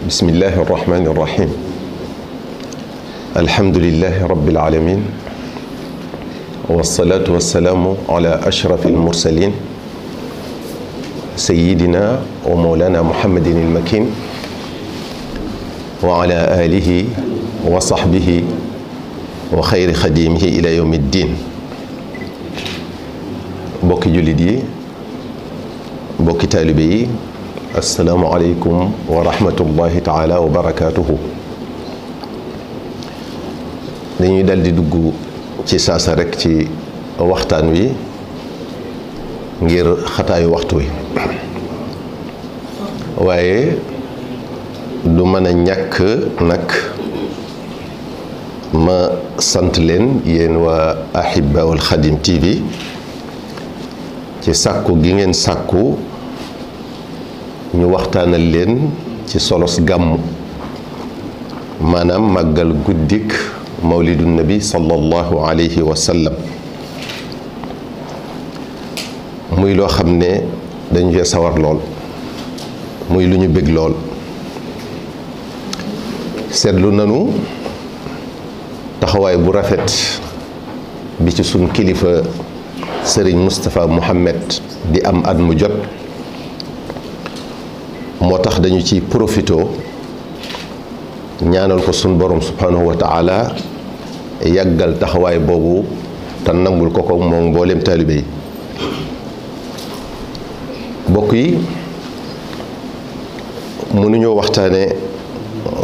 بسم الله الرحمن الرحيم الحمد لله رب العالمين والصلاة والسلام على أشرف المرسلين سيدنا ومولانا محمد المكين وعلى آله وصحبه وخير خديمه إلى يوم الدين بوكي جلدي بوكي تالبي السلام عليكم ورحمة الله تعالى وبركاته dañuy dal di dugg ci saasa rek ci waxtaan wi ngir xataayu waxtu wi waaye du mën a ñàkk nag ma sant leen yéen waa Ahibaul Khadim TV ci sàkku gi ngeen sàkku ñu waxtaanal leen ci solos gàmmu maanaam màggal guddik mawlidu nabi sallallahu alayhi wa sallam muy loo xam ne dañu fee sawar lool muy lu ñu bëgg lool seetlu nanu taxawaay bu rafet bi ci sun kilifa Serigne Moustapha Mohamed di am at mu jot moo tax dañu ci profito ñaanal ko sun borom subhanahu wa ta'ala yàggal taxawaay boobu te nangul ko moom mboolem taalibe yi bokk yi mënuñoo waxtaane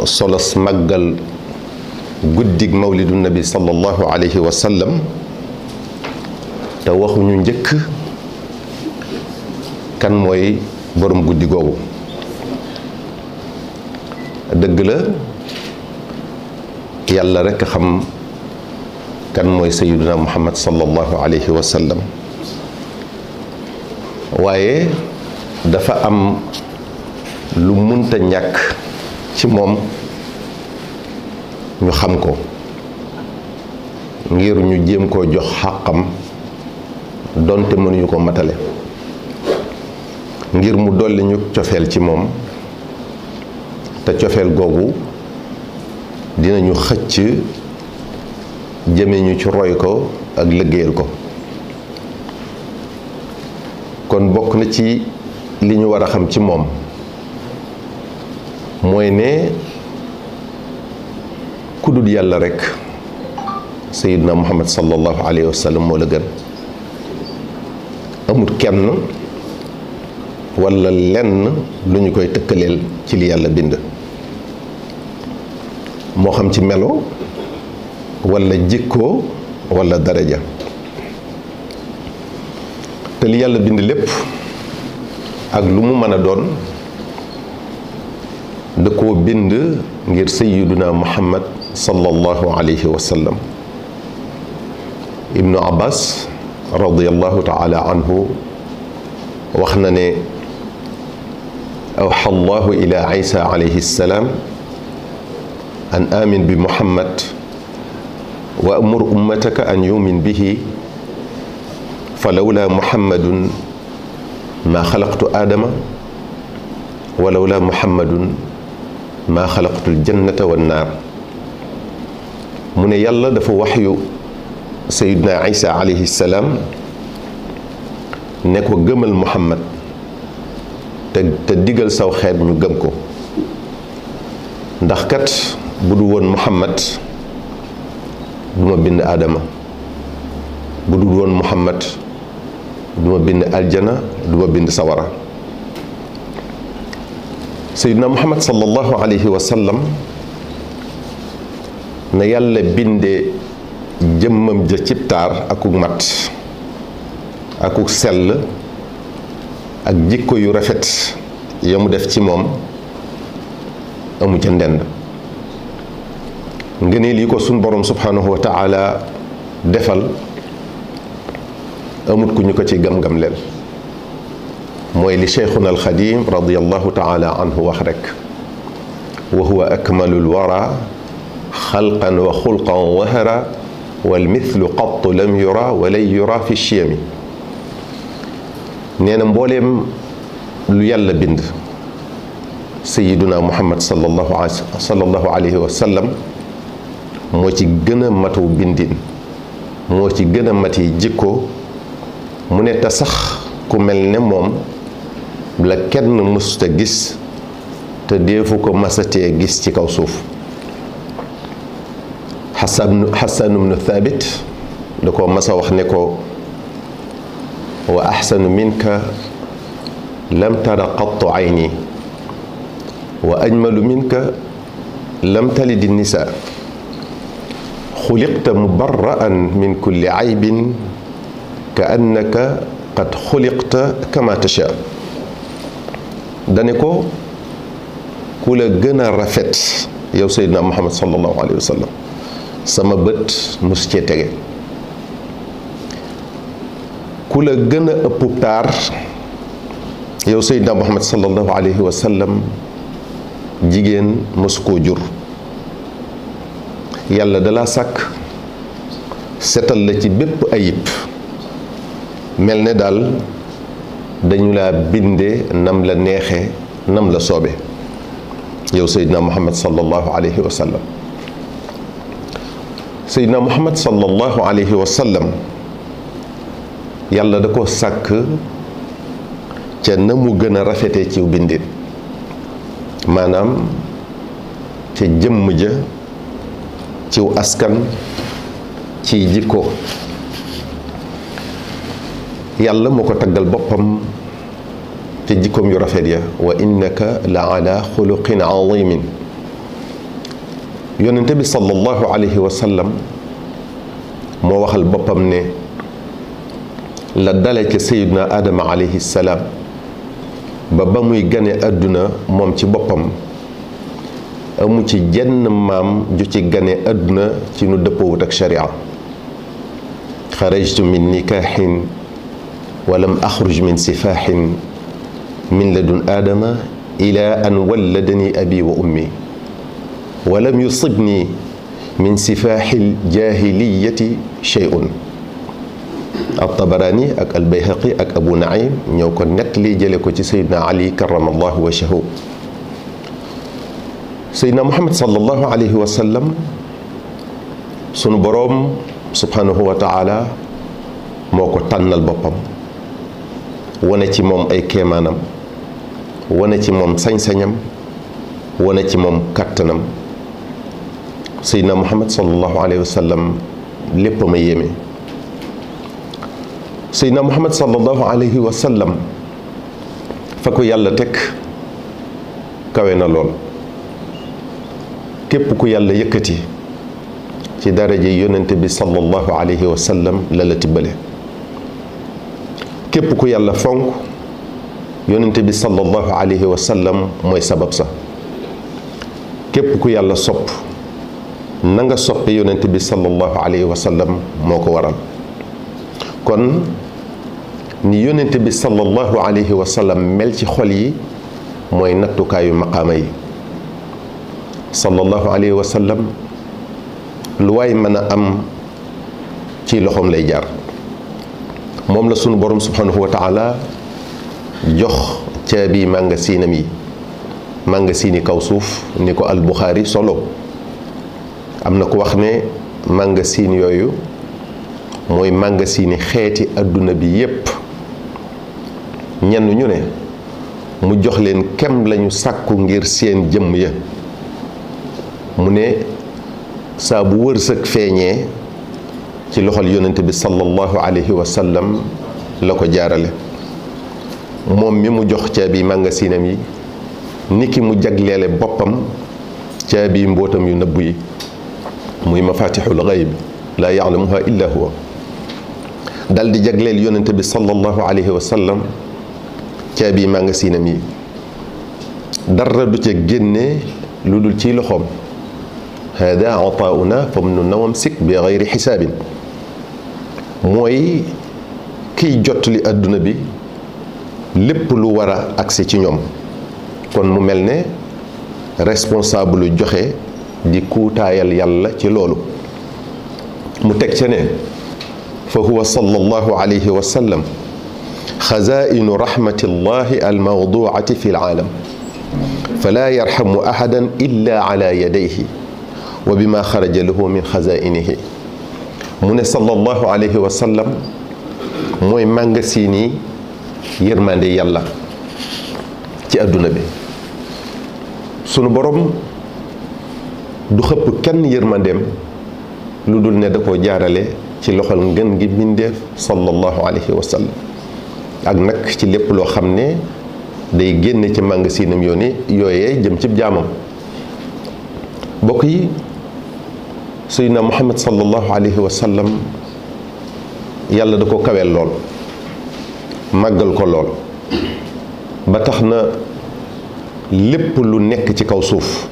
solos màggal guddig mawlidu nabi sallallahu alayhi wa sallam te waxuñu njëkk kan mooy borom guddi googu dëgg la yàlla rekk xam kan mooy sayyiduna muhammad sallallahu alayhi wa sallam waaye dafa am lu munta ñàkk ci moom ñu xam ko ngir ñu jéem koo jox xàqam donte mënuñu ko matale ngir mu dolli ñu cofeel ci moom te cofeel googu dinañu xëcc jëme ñu ci roy ko ak liggéeyal ko kon bokk na ci li ñu war a xam ci moom mooy ne ku dul yàlla rekk sayyidina muhammad sallallahu alayhi wa sallam moo la gën amul kenn walla lenn lu ñu koy tëkkaleel ci li yàlla bind moo xam ci melo walla jikkoo walla daraja te li yàlla bind lépp ak lu mu mën a doon da koo bind ngir sayyiduna muhammad sallallahu alayhi wa sallam ibnu abbas radiyallahu taala anhu wax na ne awxa allahu ila isa alayhi salaam an amin bi muhammad wa amur ummataka an yumin bihi fa lawla muhammadun ma xalaqtu aadama wa lawla muhammadun ma xalaqtu aljannata wannaar mu ne yàlla dafa waxyu sayidna isa alayhi salaam ne ko gëmal muhammad te digal saw xeet ñu gëm ko ndax kat bu du woon muhammad duma bind aadama bu dul woon muhammad duma bind aljana duma bind sawara sayyidina muhammad sallallahu alayhi wa sallam na yàlla binde jëmmam ja cib taar akuk mat akuk sell ak jikko yu rafet ya mu def ci moom amu ca ndend ngëneel yi ko suñ borom subhanahu wa ta'ala defal amut ku ñu ko ci gam-gam leen mooy li cheikhuna alxadim radiyallahu ta'ala anhu wax rek wa huwa akmalul wara xalqan wa xulqan wahara wal mithlu qattu lam yura wa lay yura fi chiyami nee na mbooleem lu yàlla bind sayiduna muhammad sallallahu alayhi wa sallam moo ci gën a matu bindin moo ci gën a mati jikko mu ne te sax ku mel ne moom la kenn mësuta gis te deefu ko masatee gis ci kaw suuf. Xasan ibnu Thabit da ko masa wax ne ko wa axsanu minka lam tara qattu ayni wa ajmalu minka lam talidi nisa xuliqta mubarra'an min kulli aybin ka annaka qad xuliqta kama tasha. dane ko ku la gën a rafet yow Seydina Muhammad sallallahu alayhi wa sallam sama bët mus cee tege. ku la gën a ëpp taar yow Seydina Muhammad sallallahu alayhi wa sallam jigéen mosu koo jur. yàlla dala sàkk setal la ci bépp ayib mel ne daal dañu laa binde nam la neexe nam la soobe yow Seydina Muhammad sallallahu alayhi wa sallam. Seydina Muhammad sallallahu alayhi wa sallam yàlla da ko sàkk ca na mu gën a rafetee ciw bindin maanaam ca jëmm ja ciw askan ci jikko. yàlla moo ko taggal boppam te jikkoom yu rafet ya wa innaka la ala xuluqin azimin. yonente bi sallallahu alayhi wa sallam moo waxal boppam ne la dale ca sayiduna adama alayhi salaam ba muy gane àdduna moom ci boppam amu ci jenn maam ju ci gane àdduna ci nu dëppoowut ak sharia. xarajtu min nikaaxin walam axruj min sifaaxin min ladun aadama ila an walladani abi wa ummi walam yusibni min sifaaxil jaahiliyati shay'un. at-Tabarani ak al-Bayhaqi ak Abu Naim ñëw ko nett li jële ko ci Seydina Ali karamallahu wajhahu. Seydina Muhammad sallallahu alayhi wa sallam sunu boroom subhanahu wa taala moo ko tànnal boppam wane ci moom ay kéemaanam wane ci moom sañ-sañam wane ci moom kàttanam. Seydina Muhammad sallallahu alayhi wa sallam lépp ma yéeme. Seydina Muhammad sallallahu alayhi wa sallam fa ko yàlla teg kawe na lool. képp ku yàlla yëkkati ci daraja yonente bi sallallahu alayhi wa sallam la la tibbale. képp ku yàlla fonk yonente bi sallallahu alayhi wa sallam mooy sabab sa. képp ku yàlla sopp na nga soppe yonente bi sallallahu alayhi wa sallam moo ko waral. kon ni yonente bi sallallahu alayhi wa sallam mel ci xol yi mooy nattukaayu maqaama yi. sallallahu alayhi wa sallam lu waay mën a am ci loxoom lay jaar. moom la sunu borom subhanahu wa taala jox caabi màngasiinam yi màngasiini kaw suuf ni ko al Buxaari solo. am na ko wax ne màngasiin yooyu mooy màngasiini xeeti adduna bi yépp. ñenn ñu ne mu jox leen kem lañu sàkku ngir seen jëmm ya. mu ne saa bu wërsëg feeñee ci loxol yonente bi sallallahu alayhi wa sallam la ko jaarale. moom mi mu jox caabi màngasinam yi niki mu jagleele boppam caabi mbootam yu nëbb yi muy mafatixul gayb laa yaalamuha illa huwa. dal di jagleel yonente bi sallallahu alayhi wa sallam caabi màngasinam yi dara du ca génne lu dul ci loxoom. hada ataauna famnun wamsik bi gayri xisaabin. mooy kiy jottali adduna bi lépp lu war a agsi ci ñoom. kon mu mel ne responsable lu joxe di kuutaayal yàlla ci loolu. mu teg ca ne fa huwa sallallahu alayhi wa sallam xazaa'inu rahmatillahi almawduati fi alaalam fala yarhamu ahadan illa ala yadayhi wa bima xaraja lahu min xazainihi. mu ne sallallahu alayhi wa sallam mooy màngasini yërmande yàlla ci àdduna bi. sunu borom du xëpp kenn yërmandeem lu dul ne da koo jaarale ci loxol ngën gi mbindeef sallallahu alayhi wa sallam, ak nag ci lépp loo xam ne day génne ci màngasinam yooyee jëm ci jaamam. bokk yi, sayyidina Muhammad sallallahu alayhi wa sallam yàlla da ko kaweel lool, màggal ko lool, ba tax na lépp lu nekk ci kaw suuf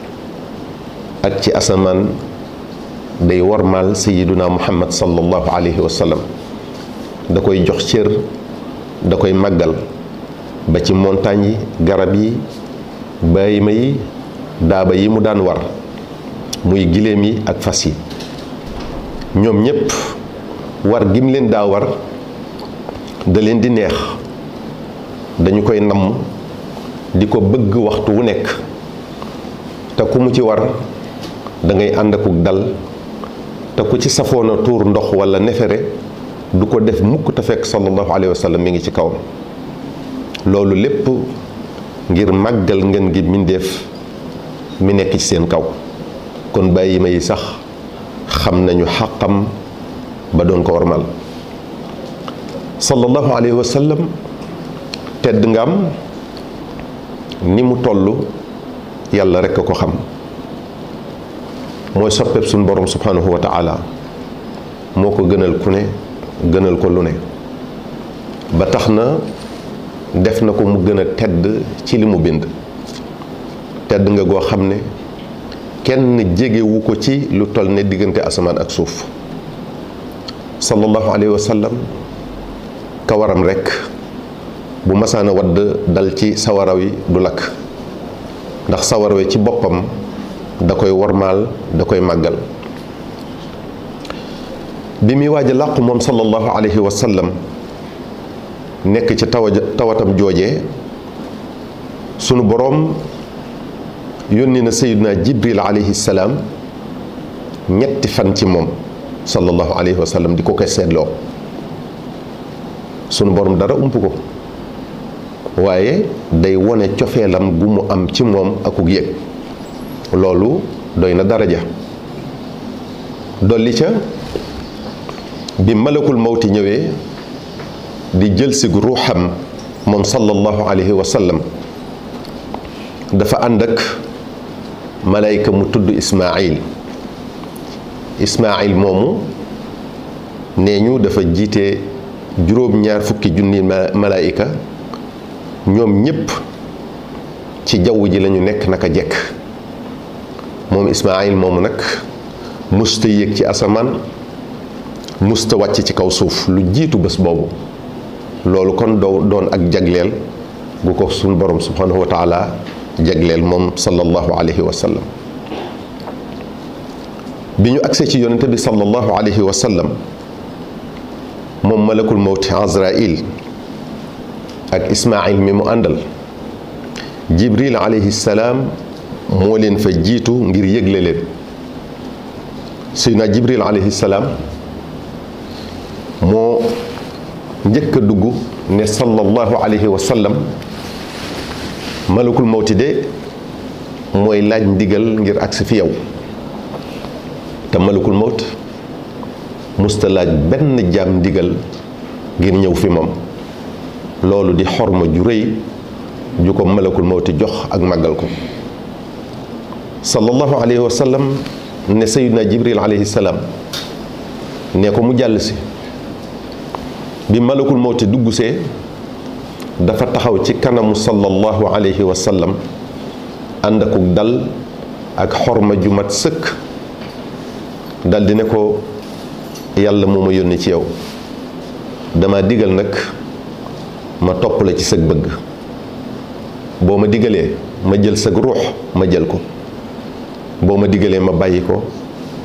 ak ci asamaan day warmaal sayyiduna Muhammad sallallahu alayhi wa sallam, da koy jox cër, da koy màggal ba ci montagne yi, garab yi, bàyyima yi, daaba yi mu daan war, muy giléem yi ak fas yi. ñoom ñépp war gim leen daa war da leen di neex, dañu koy namm di ko bëgg waxtu wu nekk, te ku mu ci war da ngay ànd akuk dal, te ku ci safoona tuur ndox wala nefere du ko def mukk te fekk sallallahu alayhi wa sallam mi ngi ci kawam. loolu lépp ngir màggal ngeen gi mbindéef mi nekk ci seen kaw. kon bàyyi ma yi sax xam nañu xàqam ba doon ko warmal. sallallahu alayhi wa sallam tedd nga am ni mu toll yàlla rekk a ko xam. mooy soppeeb suñu borom subhanahu wa ta'ala, moo ko gënal ku ne, gënal ko lu ne, ba tax na def na ko mu gën a tedd ci li mu bind. tedd nga goo xam ne kenn jegewu ko ci lu toll ne diggante asamaan ak suuf. sallallahu alayhi wa sallam kawaram rekk bu masaana wadd dal ci sawara wi du lakk, ndax sawara wi ci boppam da koy wormaal, da koy màggal. bi muy waaj a làqu moom sallallahu alayhi wa sallam nekk ci tawatam joojee, sunu boroom yónni na sayyiduna Jibril alayhi salaam ñetti fan ci moom sallallahu alayhi wa sallam di ko koy seetloo. sunu boroom dara ump ko, waaye day wone cofeelam gu mu am ci moom akuk yëg. loolu doy na daraja. dolli ca bi malakul mawti ñëwee di jël si ruuxam moom sallallahu alayhi wa sallam, dafa ànd ak malayka mu tudd Ismaayil. Ismaayil moomu nee ñu dafa jiite juróom-ñaar fukki junni malayka, ñoom ñépp ci jaww ji lañu nekk naka jekk. moom Ismaayil moomu nag musta yéeg ci asamaan, musta wàcc ci kaw suuf lu jiitu bés boobu. loolu kon doon ak jagleel gu ko suñu borom subhanahu wa taala jagleel moom sallallahu alayhi wa sallam. bi ñu agsee ci yonente bi sallallahu alayhi wa sallam, moom malakul mawti Azraïl ak Ismaayil mi mu àndal, Jibril alayhi salaam moo leen fa jiitu ngir yëgle leen. Seydina Jibril alayhi salaam moo njëkk a dugg ne sallallahu alayhi wa sallam, malakul mawti de mooy laaj ndigal ngir agsi fi yow. te malakul mawt musta laaj benn jaam ndigal ngir ñëw fi moom. loolu di xorma ju rëy ju ko malakul mawti jox ak màggal ko. sallallahu alayhi wa sallam ne sayyidina Jibril alayhi salaam ne ko mu jàll si. bi malakul mawti duggsee dafa taxaw ci kanamu sallallahu alayhi wa sallam ànd akuk dal ak xorma ju mat sëkk, dal di ne ko yàlla moo ma yónni ci yow, dama digal nag ma topp la ci sag bëgg. boo ma digalee ma jël sag ruux ma jël ko, boo ma digalee ma bàyyi ko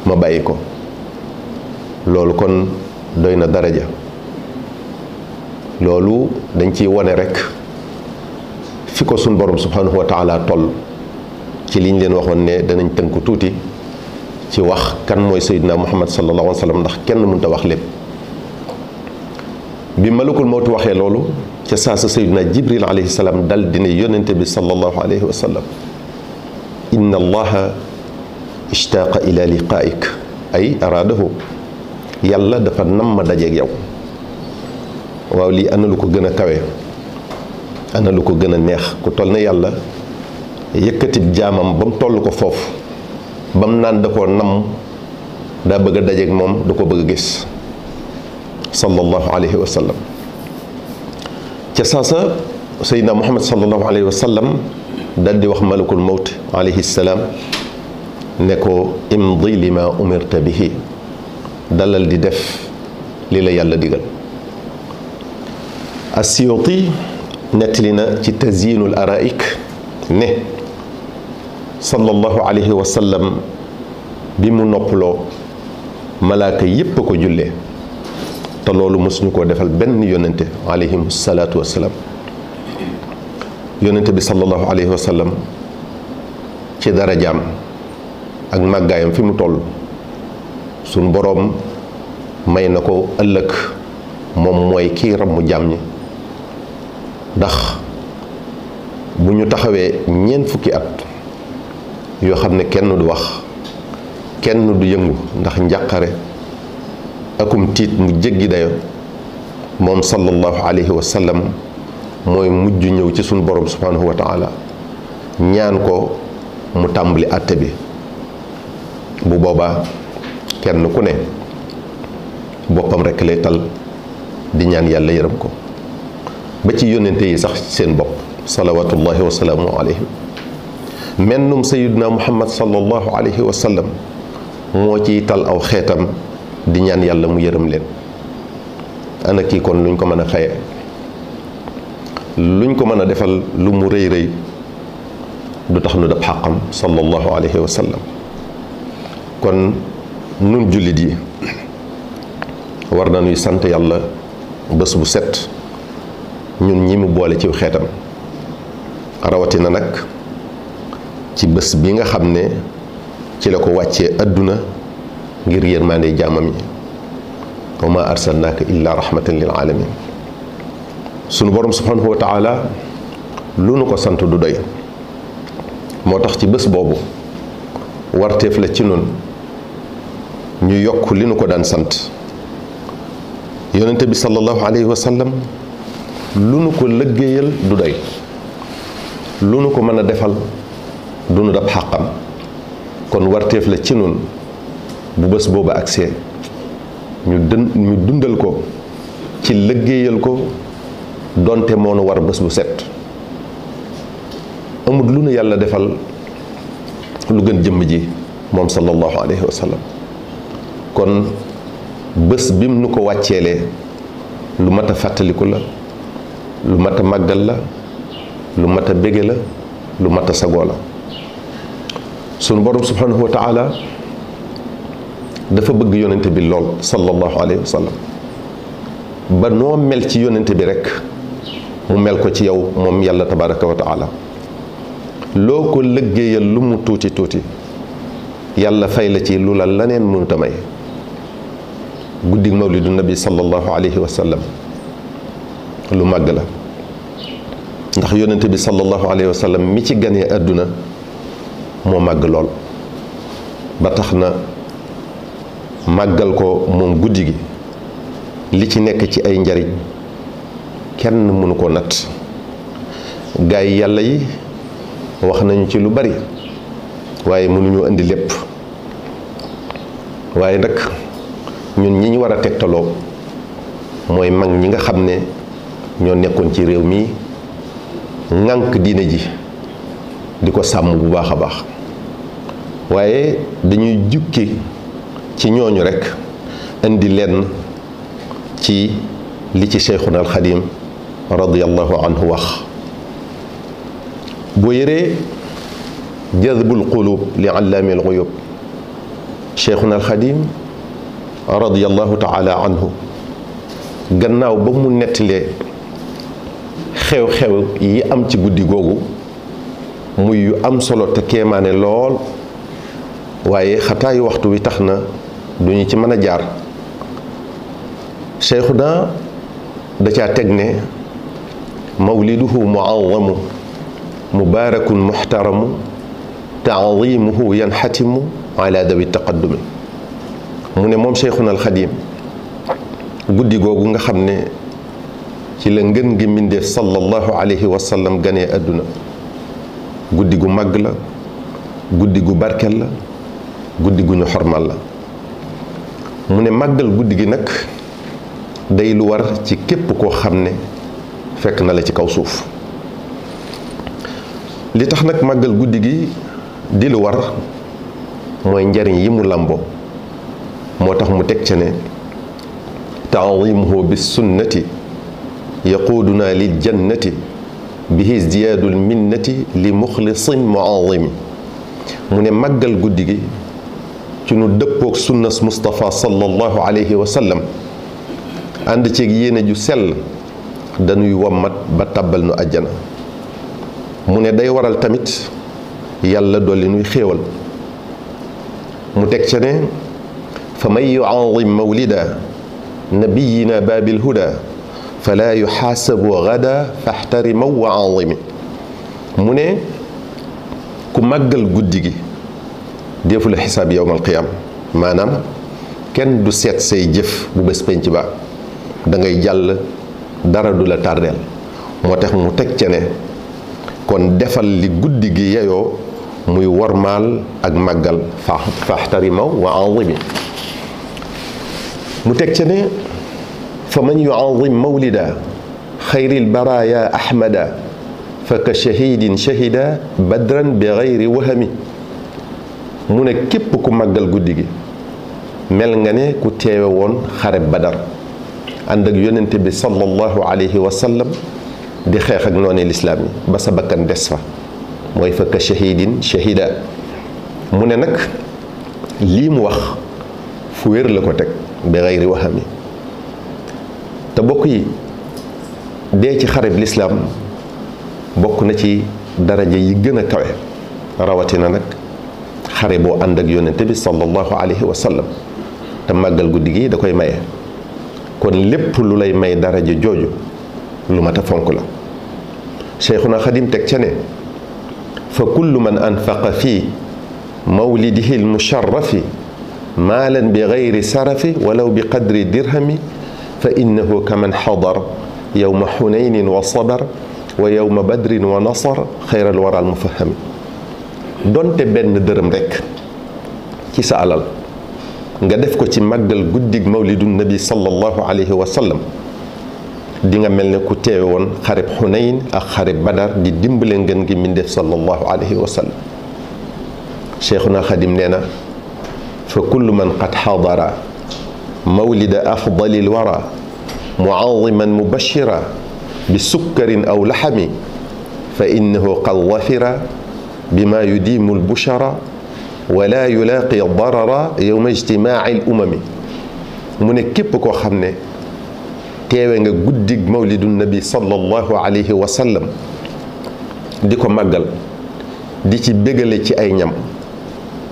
ma bàyyi ko. loolu kon doy na daraja. loolu dañ ciy wone rekk fi ko suñ borom subhanahu wa taala toll ci liñ leen waxoon ne danañ tënk tuuti ci wax kan mooy Seydina Muhammad sallallahu alayhi wa sallam ndax kenn mënta wax lépp. bi malakul mawti waxee loolu ca saasa Seydina Jibril alayhi salaam dal dina yonente bi sallallahu alayhi wa sallam inna allaha ishtaaqa ila liqaa'ik ay araadahu yàlla dafa nam ma dajeeg yow. waaw lii ana lu ko gën a kawe ana lu ko gën a neex ku toll ne yàlla yëkkatib jaamam ba mu toll ko foofu ba mu naan da koo nam daa bëgg a dajeeg moom da ko bëgg a gis sallallahu alayhi wa sallam. ca saasa Seydina Muhammad sallallahu alayhi wa sallam dal di wax malakul mawt alayhi salaam ne ko imdi lima umirta bihi dalal di def li la yàlla digal. As-Suyuti nettali na ci tazyinul araik ne sallallahu alayhi wa sallam bi mu noppaloo malaaka yépp a ko jullee te loolu mësuñu koo defal benn yonente alayhim salaatu wassalaam. yonente bi sallallahu alayhi wa sallam ci darajaam ak màggaayam fi mu toll suñ boroom may na ko ëllëg moom mooy kii rammu jaam ñi ndax bu ñu taxawee ñeent fukki at yoo xam ne kenn du wax kenn du yëngu ndax njàqare akum tiit mu jéggi dayo moom sallallahu alayhi wa sallam mooy mujj ñëw ci suñu borom subhanahu wa taala ñaan ko mu tàmbali àtte bi. bu boobaa kenn ku ne boppam rekk lay tal di ñaan yàlla yërëm ko ba ci yónnente yi sax seen bopp salawatullahi wa salaamu alayhim. mennum sayiduna muhammad sallallahu alayhi wa sallam moo ciy tal aw xeetam di ñaan yàlla mu yërëm leen. ana kii kon luñ ko mën a xaye luñ ko mën a defal lu mu rëy rëy du tax nu dab xàqam sallallahu alayhi wa sallam. kon nun jullit yi war nañuy sant yàlla bés bu set ñun ñi mu boole ci xeetam rawatina nag ci bés bi nga xam ne ci la ko wàccee àdduna ngir yërmaande jaamam yi wa ma arsalnaaka illa rahmatan lil alamin. sunu borom subhanahu wa taala lu nu ko sant du doy moo tax ci bés boobu warteef la ci nun ñu yokk li nu ko daan sant. yonente bi sallallahu alayhi wa sallam lu nu ko lëggéeyal du doy lu nu ko mën a defal du nu dab xàqam kon warteef la ci nun bu bés boobu agsee ñu dundal ko ci lëggéeyal ko donte moo nu war bés bu set. amul lu nu yàlla defal lu gën jëmm ji moom sallallahu alayhi wa sallam kon bés bim nu ko wàcceelee lu mat a fàttaliku la lu mat a màggal la lu mat a bége la lu mat a sagoo la. sunu borom subhanahu wa taala dafa bëgg yonente bi lool sallallahu alayhi wa sallam ba noo mel ci yonente bi rekk mu mel ko ci yow moom yàlla tabaraka wa taala. loo ko lëggéeyal lu mu tuuti tuuti yàlla fay la ci lu la laneen mënut a may. guddi mawlidu nabi sallallahu alayhi wa sallam lu màgg la ndax yonente bi sallallahu alayhi wa sallam mi ci ganee àdduna moo màgg lool ba tax na màggal ko moom guddi gi li ci nekk ci ay njariñ kenn mënu ko natt. gaay yàlla yi wax nañu ci lu bari waaye mënuñu indi lépp waaye nag ñun ñi ñu war a tegtaloo mooy mag ñi nga xam ne ñoo nekkoon ci réew mi ŋànk diine ji di ko sàmm bu baax a baax waaye dañuy jukki ci ñooñu rekk indi lenn ci li ci Cheikhuna al Xadim radiyallahu anhu wax. boo yëree jazbul qulub li allaamil ghuyub Cheikhuna al Xadim radiyallahu taala anhu gannaaw ba mu nettalee xew-xew yi am ci guddi googu muy yu am solo te kéemaane lool waaye xataayu waxtu wi tax na duñu ci mën a jaar. Cheikhuna da caa teg ne mawliduhu muazzamu mubaarakun muxtaramu taadimuhu yanxatimu ala dawi taqaddumi. mu ne moom Cheikhuna al Xadim guddi googu nga xam ne ci la ngën gi mbindeef sallallahu alayhi wa sallam ganee àdduna guddi gu màgg la, guddi gu barkel la, guddi gu ñu xormal la. mu ne màggal guddi gi nag day lu war ci képp koo xam ne fekk na la ci kaw suuf. li tax nag màggal guddi gi di lu war mooy njariñ yi mu làmboo. moo tax mu teg ca ne taadimuhu bis sunnati yaquuduna lil jannati bihi ziyaadul minnati li muxlisin muazimi. mu ne màggal guddi gi ci nu dëppook sunnas Mustafa sallallahu alayhi wa sallam ànd ceeg yéene ju sell dañuy wommat ba tàbbal nu àjjana. mu ne day waral tamit yàlla dolli nuy xéewal. mu teg ca ne fa man yuazim mawlida nabiyina baabil huda fala yuxaasabu gada faxtarimaw wa azimi. mu ne ku màggal guddi gi defu la xisaab yowmal qiyaam, maanaam kenn du seet say jëf bu bés penc ba, da ngay jàll dara du la tardeel. moo tax mu teg ca ne kon defal li guddi gi yeyoo muy wormaal ak màggal faxtarimaw wa azimi. mu teg ca ne fa man yuazim mawlida xayril baraya ahmada fa ka shahidin shahida badran bi gayri wahami. mu ne képp ku màggal guddi gi mel nga ne ku teewe woon xare badar ànd ak yonente bi sallallahu alayhi wa sallam di xeex ak noone lislaam yi ba sa bakkan des fa, mooy fa ka shahidin shahida. mu ne nag lii mu wax fu wér la ko teg bi gayri wahami. te bokk yi dee ci xareb lislaam bokk na ci daraja yi gën a kawe, rawatina nag xare boo ànd ak yonente bi sallallahu alayhi wa sallam. te màggal guddi gi da koy maye. kon lépp lu lay may daraja jooju lu mat a fonk la. Cheikhuna Xadim teg ca ne fa kullu man anfaqa fi mawlidihi almusharrafi maalan bi gayri sarafi walaw bi qadri dirhami fa innahu kaman xadar yowma xunaynin wa sabar wa yowma badrin wa nasar xayral waral mufahami. donte benn dërëm rekk ci sa alal nga def ko ci màggal guddig mawlidu nabi sallallahu alayhi wa sallam di nga mel ne ku teewe woon xareb xunayn ak xareb badar di dimbale ngeen gi mbindeef sallallahu alayhi wa sallam. Cheikhuna Xadim nee na fa kullu man qad xadara mawlida afdalil wara muaziman mubashira bi sukkarin aw laxami fa innahu qad wafira bima yudimu lbushara wala yulaaqi darara yowma ijtimaaci lumami. mu ne képp koo xam ne teewe nga guddig mawlidu nabi sallallahu alayhi wa sallam di ko màggal di ci bégale ci ay ñam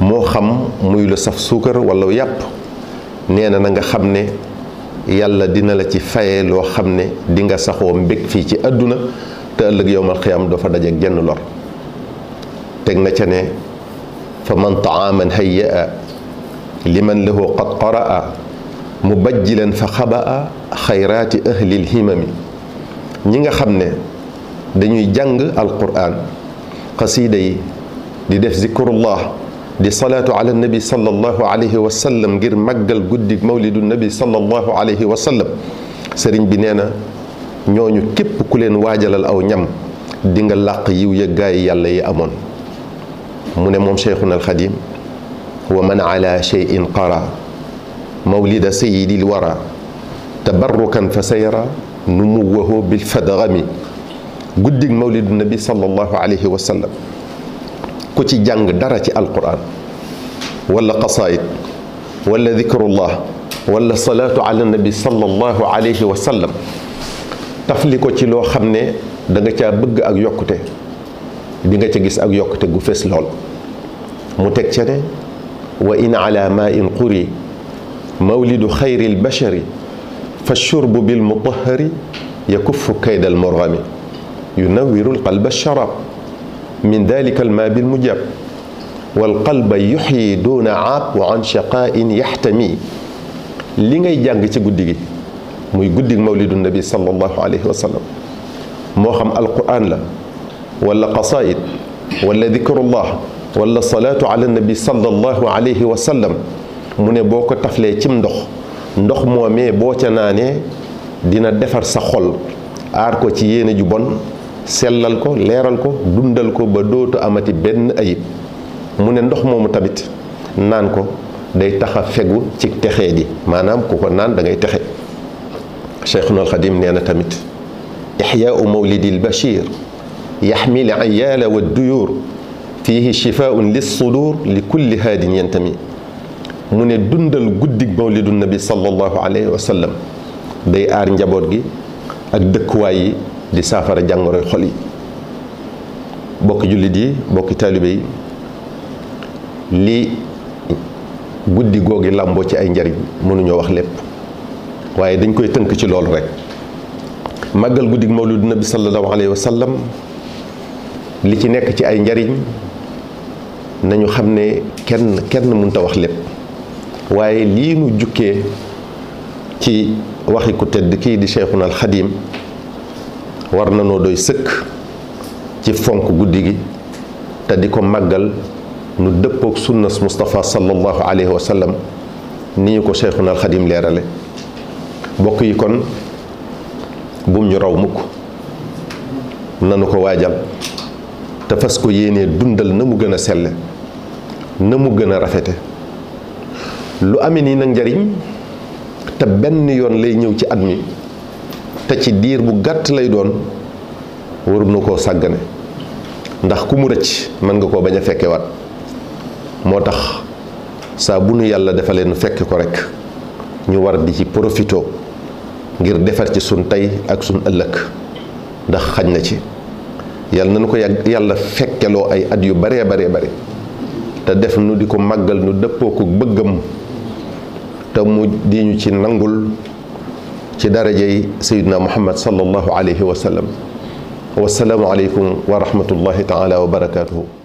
moo xam muy lu saf suukar wala yàpp, nee na nga xam ne yàlla dina la ci faye loo xam ne di nga saxoo mbég fii ci àdduna te ëllëg yowmal qiyaam doo fa dajeek jenn lor. teg na ca ne fa man taaman hayyaa liman lahu qad qaraa mubajjilan fa xabaa xayraati ahlil himami. ñi nga xam ne dañuy jàng alquran xasiida yi di def zikrullah di salaatu ala nabi sallallahu alayhi wa sallam ngir màggal guddig mawlidu nabi sallallahu alayhi wa sallam. sëriñ bi nee na ñooñu képp ku leen waajalal aw ñam di nga làq yiw ya gaay yàlla yi amoon. mu ne moom Cheikhuna al Xadim wa man ala cheyin qara mawlida sayidil wara tabarrukan fa sayara numuwahu bil fadgami. guddig mawlidu nabi sallallahu alayhi wa sallam ku ci jàng dara ci alquran wala qasaid wala dikrullah wala salaatu ala nabi sallallahu alayhi wa sallam tafli ko ci loo xam ne da nga caa bëgg ak yokkute di nga ca gis ak yokkute gu fés lool. mu teg ca ne wa in ala ma in quri mawlidu xayri lbashari fa shurbu bilmutahari yakuffu kayda almurgami yunawiru alqalba alsharab min dalika alma bilmujab walqalba yuxyi duna aab wa an shaqain yaxtami. li ngay jàng ci guddi gi muy guddig mawlidu nabi sallallahu alayhi wa sallam moo xam alquran la wala qasaid wala dikrullah wala salaatu ala nabi sallallahu alayhi wa sallam mu ne boo ko taflee cim ndox moomee boo ca naanee dina defar sa xol aar ko ci yéene ju bon sellal ko leeral ko dundal ko ba dootu amati benn ayib. mu ne ndox moomu tamit naan ko day tax a fegu ci texee di maanaam ku ko naan da ngay texe. Cheikhuna Alxadim nee na tamit ixyaau mawlidi lbachir yaxmi l ayaala wa duyur fihi shifaun lissudur li kulli haadin yantami. mu ne dundal guddig mawlidu nabi sallallahu alayhi wa sallam day aar njaboot gi ak dëkkuwaay yi di saafara jàngoroy xol yi. bokki jullit yi bokki taalibe yi li guddi googi làmboo ci ay njariñ mënuñoo wax lépp waaye dañ koy tënk ci loolu rek. màggal guddig mawlidu nabi sallallahu alayhi wa sallam li ci nekk ci ay njariñ nañu xam ne kenn mënta wax lépp waaye lii nu jukkee ci waxi ku tedd kii di Cheikhuna al Xadim war na noo doy sëkk ci fonk guddi gi te di ko màggal nu dëppook sunnas Mustafa sallallahu alayhi wa sallam ni ñu ko Cheikhuna al Xadim leerale. bokk yi kon bum ñu raw mukk nanu ko waajal te fas ko yéenee dundal na mu gën a selle na mu gën a rafete. lu amee nii nag njariñ te benn yoon lay ñëw ci at mi te ci diir bu gàtt lay doon waru na koo sàggane ndax ku mu rëcc mën nga koo bañ a fekkewaat. moo tax saa bu nu yàlla defalee nu fekke ko rek ñu war di ci profito ngir defar ci sun tey ak sun ëllëg ndax xañ na ci. yàlla na nu ko yàlla fekkeloo ay at yu baree bare te def nu di ko màggal nu dëppoo ko bëggam te mu di ñu ci nangul ci darajey sayyidina muhammad sallallahu alayhi wa sallam. wasalaamu aleykum wa rahmatullahi taala wa barakaatuhu.